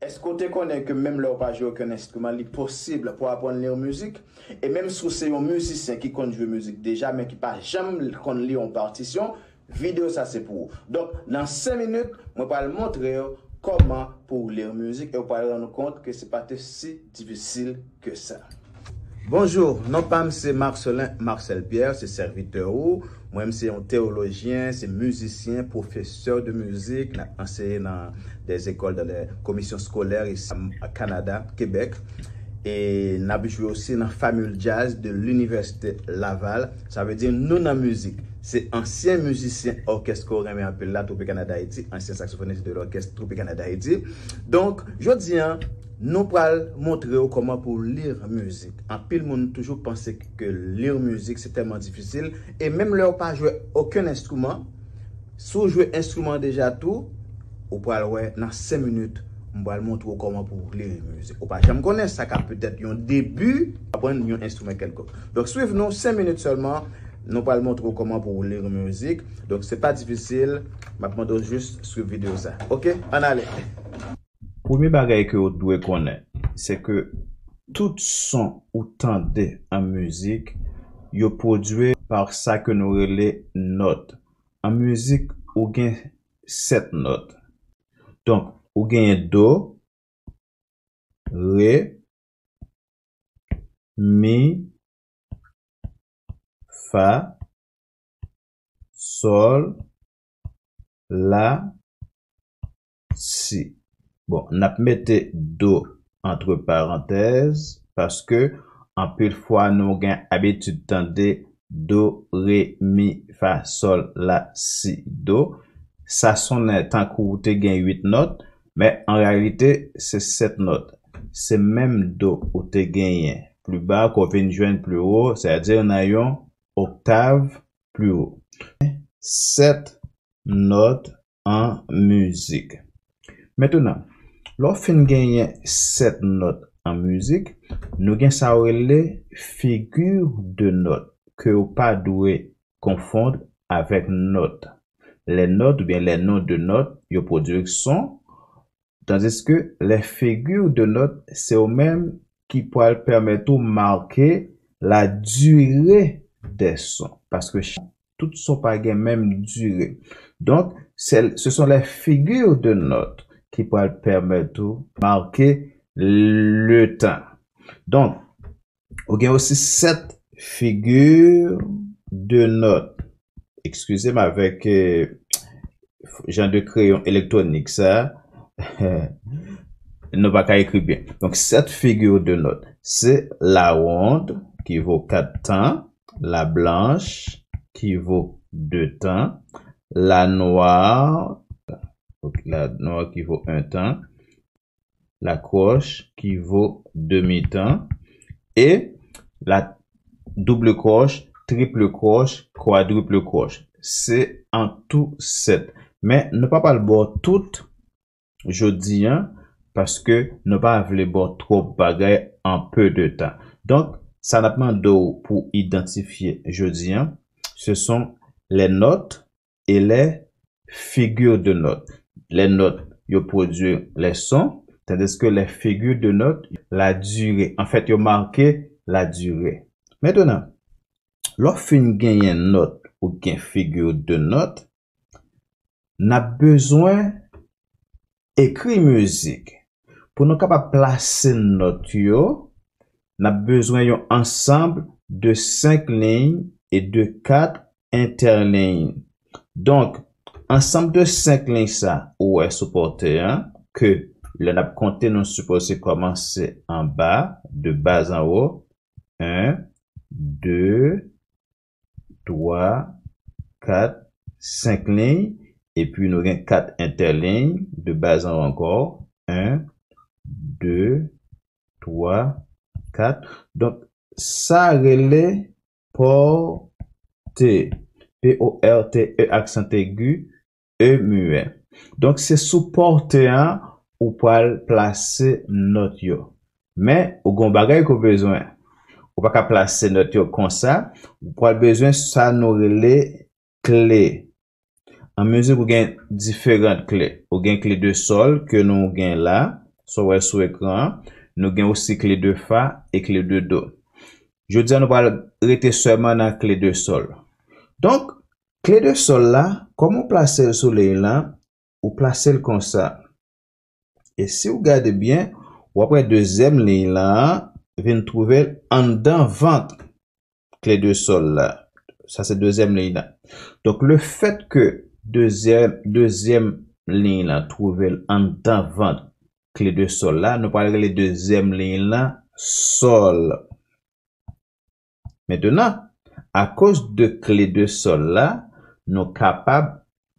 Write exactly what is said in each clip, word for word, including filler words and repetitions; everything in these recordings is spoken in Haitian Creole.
Èske w te konnen ke menm lè w pa jwe okenn enstriman, li posib pou w aprann li mizik? E menm si w se yon mizisyen ki konn jwe mizik deja, men ki pa janm konn li yon patisyon, videyo sa se pou ou. Donk, nan senk minit, mwen pral montre w kòman pou w li mizik e w pral rann ou kont ke se pa te si difisil ke sa. Bonjou, non pa m se Marcelin Marcel Pierre, se sèvitè ou. Mwen, m se yon teyolojyen, se mizisyen, pwofesè de mizik. N ap anseye nan des écoles, dans des commissions scolaires isi a Kanada, Kebèk. E n ap jwe osi nan Family Jazz de l'Université Laval. Sa vle di nou nan mizik. Se ansyen mizisyen òkès ke w renmen anpil la, Tropicana d'Haïti, ansyen saksofonis de lòkès Tropicana d'Haïti. Donk, jodi a, nou pral montre w kòman pou w li mizik. Anpil moun toujou panse ke li mizik se tèlman difisil, e menm lè w pa jwe okenn enstriman, si w jwe enstriman deja tou, ou pral wè nan senk minit, m pral montre w kòman pou w li mizik. Ou pa janm konnen, sa ka petèt yon debi, aprann yon enstriman kèlkonk. Donk, swiv nou senk minit sèlman, nou pral montre w kòman pou w li mizik. Donk, se pa difisil, m ap mande w jis swiv videyo sa. Oke, ann ale. Premye bagay ke w dwe konnen, se ke tout son ou tande an mizik, yo pwodui pa sa ke nou rele nòt. An mizik, ou gen sèt nòt. Donk, ou genyen do, re, mi, fa, sòl, la, si. Bon, n ap mete do antre parantèz, paske anpil fwa nou gen abitid tande do, re, mi, fa, sòl, la, si, do. Sa sonnen tankou w te gen uit nòt, men an reyalite, se sèt nòt. Se menm do ou te genyen pli ba ke w vin jwenn pli wo, sètadi nan yon oktav pli wo. Sèt nòt an mizik. Mentnan, lè w fin genyen sèt nòt an mizik, nou gen sa yo rele figure de note ke w pa dwe konfonn avèk nòt. Les notes oubyen les noms de notes, yo pwodui son, tandiske les figures de notes, se yo menm ki pral pèmèt ou make la durée des sons. Paske ch-, tout son pa gen menm dire. Donk, se, ce sont les figures de notes ki pral pèmèt ou make le tan. Donk, ou gen osi sèt figure de note. Eskize m avèk, eh, jan de kreyon elektwonik sa. Nou pa ka ekri byen. Donk, sèt figure de note. Se la ronde ki vo kat tan, la blanche ki vo de tan, la noire, ok, la noire ki vo un tan, la croche ki vo demi tan, e la double croche, triple croche, quadruple croche. Se an tou sèt. Men nou pa pral ba w tout jodi a, paske nou pa vle ba w twòp bagay an peu de temps. Donk, sa n ap mande w pou idantifye jodi a, ce sont les notes et les figures de notes. Les notes, yo pwodui les sons, tandis que les figures de notes, la durée. An fèt, yo make la durée. Mentnan, lè w fin genyen nòt ou gen figure de note, n ap bezwen ekri mizik. Pou nou kapab plase nòt yo, n ap bezwen yon ansanm de senk liy e de kat entèliy. Donk, ansanm de senk liy sa ou wè sou pòtre a, ke lè n ap konte, nou sipoze kòmanse anba, de bas en haut, un, deux, twa, kat, senk liy, epi nou gen kat entèliy, de bas en haut ankò, un, deux, twa, kat. Donk, sa rele pòte. P O R T E, aksan egi, E muet. Donk, se sou pòtre a ou pral plase nòt yo. Men, ou gen yon bagay ke w bezwen. Ou pa ka plase nòt yo konsa. Ou pral bezwen sa nou rele kle. An mizik, ou gen diferan kle. Ou gen kle de sòl ke nou gen la. sa w wè sou ekran an. Nou gen osi kle de fa e kle de do. Jodi a, nou pral rete sèlman nan kle de sòl. Donk, kle de sòl la, kòman w plase l sou liy lan? Ou plase l konsa. E si w gade byen, w ap wè dezyèm liy lan vin twouve l anndan vant kle de sòl la. Sa se dezyèm liy lan. Donk, lefètke dezyèm, dezyèm liy lan twouve l anndan vant kle de sòl la, nou pral rele dezyèm liy lan sòl. Mentnan, akoz de kle de sòl la, nou kapab,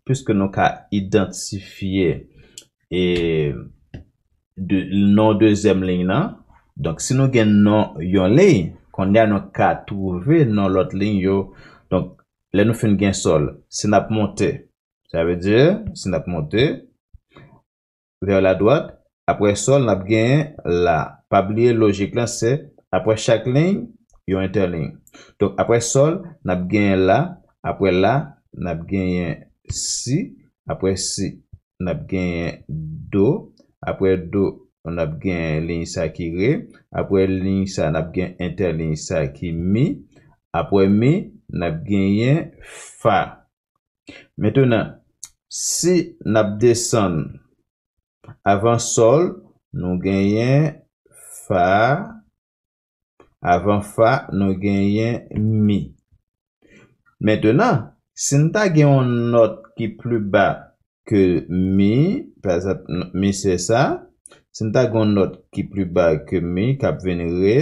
piske nou ka idantifye e de, non dezyèm liy lan, donk si nou gen non yon liy, kounye a nou ka twouve non lòt liy yo. Donk, lè nou fin gen sòl, si n ap monte, sa vle di, si n ap monte, vers la droite, apre sòl, n ap genyen la. Pa bliye lojik lan, se apre chak liy, yon entèliy. Donk, apre sòl, n ap genyen la, apre la, n ap genyen si, apre si, n ap genyen do, apre do, n ap genyen liy sa ki re, apre liy sa, n ap gen entèliy sa ki mi, apre mi, n ap genyen fa. Mentnan, si n ap desann avan sòl, nou genyen fa, avan fa, nou genyen mi. Mentnan, si n ta gen yon nòt ki pli ba ke mi, pa egzanp, n-, mi se sa, si n ta gen yon nòt ki pli ba ke mi, k ap vin re,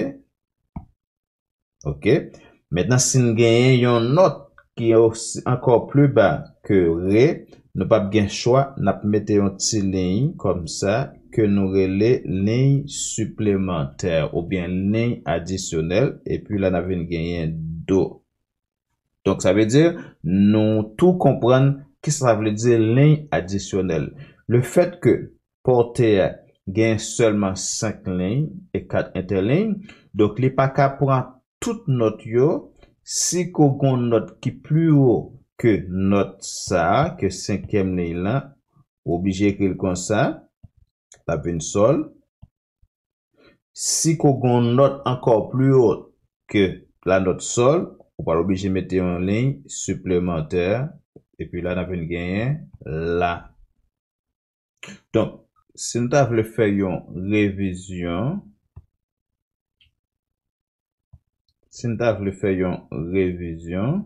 ok? Mentnan, si n genyen yon nòt ki osi, ankò pli ba ke re, nou p ap gen chwa, n ap mete yon ti liy kòmsa ke nou rele liy siplemantè oubyen liy adisyonèl, epi la n ap vin genyen do. Donk, sa vle di, nou tou konprann kisa sa vle di liy adisyonèl. Lefètke pòte a gen sèlman senk liy e kat entèliy, donk li pa ka pran tout nòt yo. Si ke w gen yon nòt ki pli wo ke nòt sa a, ke senkyèm liy lan, ou oblije ekri l konsa, l ap vin sòl. Si ke w gen yon nòt ankò pli wo ke la nòt sòl, ou pral oblije mete yon liy siplemantè, epi la n ap vin genyen la. Donk, si n ta vle fè yon revizyon, si n ta vle fè yon revizyon,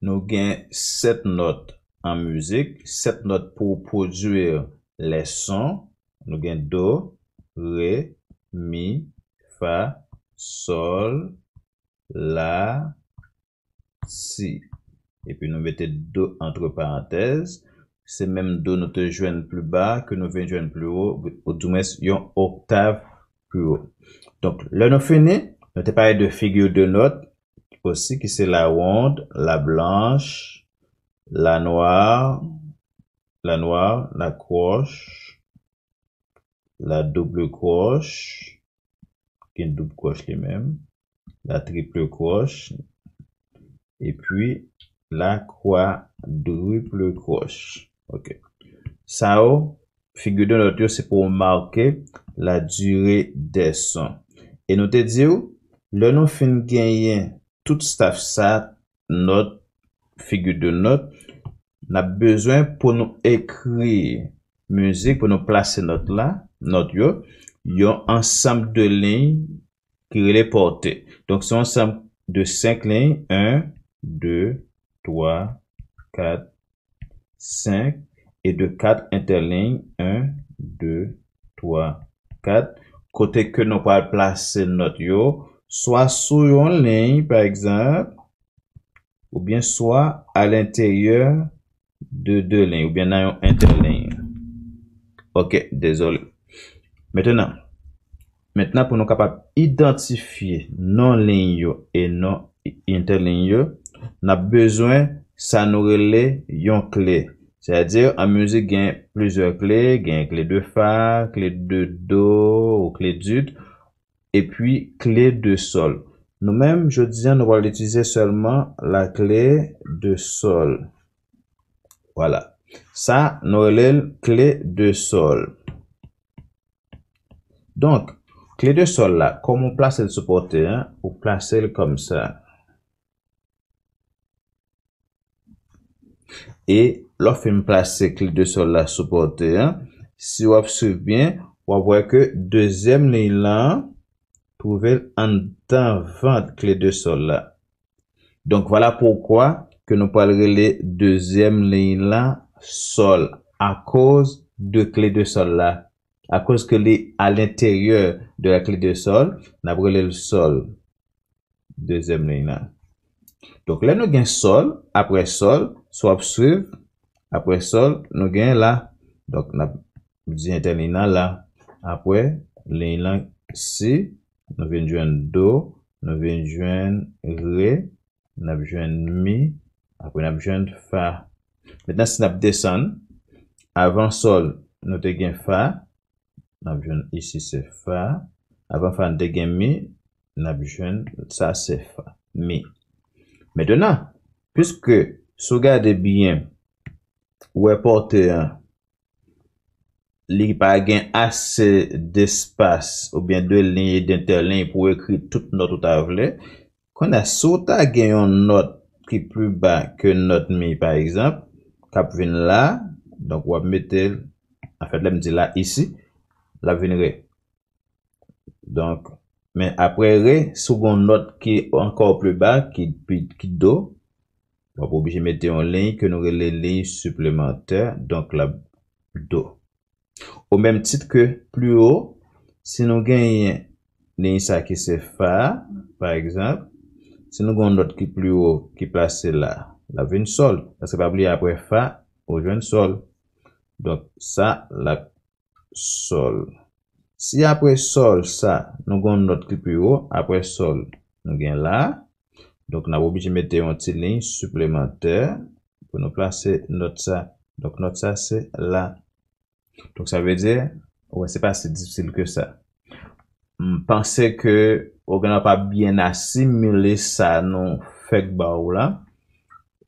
nou gen sèt nòt an mizik, sèt nòt pou pwodui lè son. Nou gen do, re, mi, fa, sòl, la, si. Epi nou mete do antre parantèz. Se menm do nou te jwenn pli ba ke nou vin jwenn pli wo, oudimwens yon oktav pli wo. Donk, lè nou fini, nou te pale de figure de note osi, ki se la ronde, la blanche, la noire, la noire, la croche, la double croche, gen doub kwòch li menm, la triple croche, epi la quadruple croche. Ok. Sa yo, figure de note yo, se pou w make la durée des sons. E nou te di w, lè nou fin genyen tout staff sa, nòt, figure de note, n ap bezwen pou nou ekri mizik, pou nou plase nòt la, nòt yo, yon ansanm de liy ki rele pòte. Donk, se yon ansanm de senk liy, en, de, twa, kat, senk, e de kat entèliy, en, de, twa, kat, kote ke nou pral plase nòt yo, swa sou yon liy, pa egzanp, oubyen swa alenteryè de de liy, oubyen nan yon entèliy. Ok, dezole. Mentnan, mentnan, pou nou kapab idantifye non liy yo e non entèliy yo, n ap bezwen sa nou rele yon kle. Sètadi, an mizik, gen plizyè kle, gen kle de fa, kle de do, ou kle d'ut, epi kle de sòl. Nou menm, jodi a, nou pral itilize sèlman la kle de sòl. Vwala. Sa, nou rele l kle de sòl. Donk, kle de sòl la, kòman w plase l sou pòte a? Ou plase l kòmsa. E lè w fin plase kle de sòl la sou pòte a, si w ap swiv byen, w ap wè ke dezyèm liy lan twouve l anndan vant kle de sòl la. Donk, vwala poukwa ke nou pral rele dezyèm liy lan sòl, akoz de kle de sòl la. Akoz ke li a lenteryè de la clé de sol, n ap rele l sòl. Dezyèm liy lan. Donk, lè nou gen sòl, apre sòl, si w ap swiv, apre sòl, nou gen la. Donk, n ap di entèliy nan la. Apre, liy lan si, nou vin jwenn do, nou vin jwenn re, n ap jwenn mi, apre n ap jwenn fa. Mentnan, si n ap desann, avan sòl, nou te gen fa, n ap jwenn isi se fa. Avan fa, n te gen mi, n ap jwenn sa se fa, mi. Mentnan, piske si w gade byen, ou wè pòte an, li pa gen ase despas oubyen de liy e dentèliy pou w ekri tout nòt ou ta vle. Kounye a, si w ta gen yon nòt ki pli ba ke nòt mi, pa egzanp, k ap vin la, donk w ap mete l, anfèt, lè m di la, isi, l ap vin re. Donk, men apre re, si w gen yon nòt ki ankò pli ba, ki, ki do, w ap oblije mete yon liy ke nou rele liy siplemantè, donk l ap do. O menm tit ke pli wo, si nou genyen liy sa ki se fa, pa egzanp, si nou gen yon nòt ki pli wo ki plase la, l ap vin sòl. Paske pa bliye apre fa, ou jwenn sòl. Donk, sa, l ap sòl. Si apre sòl sa, nou gen yon nòt ki pi wo, apre sòl, nou gen la. Donk, n ap oblije mete yon ti liy siplemantè pou nou plase nòt sa. Donk, nòt sa, se la. Donk, sa vle di, ou wè, se pa si difisil ke sa. M panse ke ou gen pa byen asimile sa nou fèk ba ou la.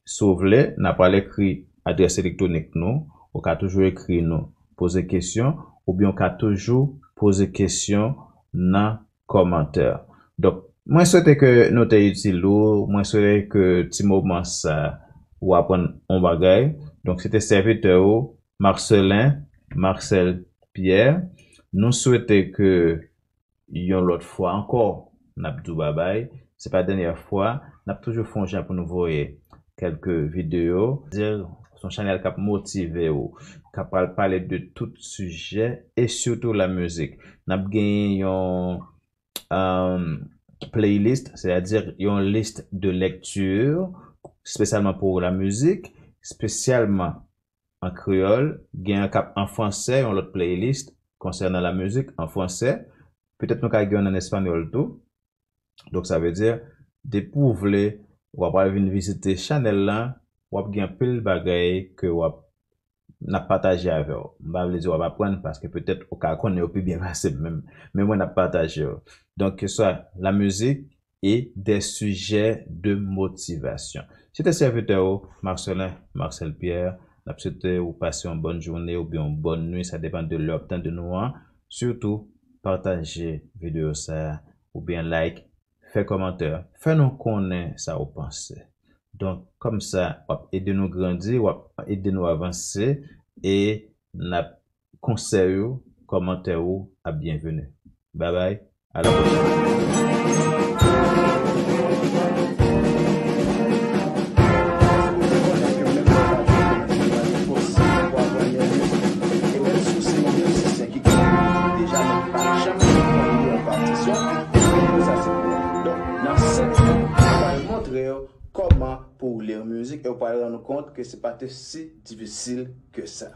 Si w vle, n a pral ekri adrès elektwonik nou. Ou ka toujou ekri nou, poze kesyon, oubyen ou ka toujou poze kesyon nan kòmantè. Donk, mwen swete ke nou te itil ou, mwen swete ke ti moman sa ou aprann yon bagay. Donk, se te sèvitè ou, Marcelin, Marcel Pierre. Nou swete ke yon lòt fwa ankò, n ap di w babay. Se pa dènyè fwa, n ap toujou fè yon jan pou nou voye kèlke videyo. Di, se yon chanèl k ap motive w, k ap pral pale de tout sijè e sitou la mizik. N ap genyen yon, um, playlist, sètadi yon list de lecture, espesyalman pou la mizik, espesyalman an kreyòl, gen yon k ap an fransè, yon lòt playlist konsènan la mizik an fransè. Petèt nou ka gen yon an espanyòl tou. Donk, sa vle di, depi w vle, w ap al vin vizite chanèl lan, w ap gen anpil bagay ke w ap, n ap pataje avè w. M pa vle di w ap aprann, paske petèt ou ka konnen yo pi byen pase m menm, men mwen n ap pataje yo. Donk, ke swa la mizik, et des sujets de motivation. Se te sèvitè ou, Marcelin Marcel Pierre. N ap swete ou pase yon bòn jounen oubyen yon bòn nuit, sa depann de lè w ap tande nou an. Sitou, pataje videyo sa a, oubyen like, fè kòmantè, fè nou konnen sa ou panse. Donk, kòmsa, w ap ede nou grandi, w ap ede nou avanse, e n ap konsèy ou, kòmantè ou ap byenveni. Babay, a la pwochèn. Kòman pou w li mizik e w pral rann ou kont ke se pa te si difisil ke sa.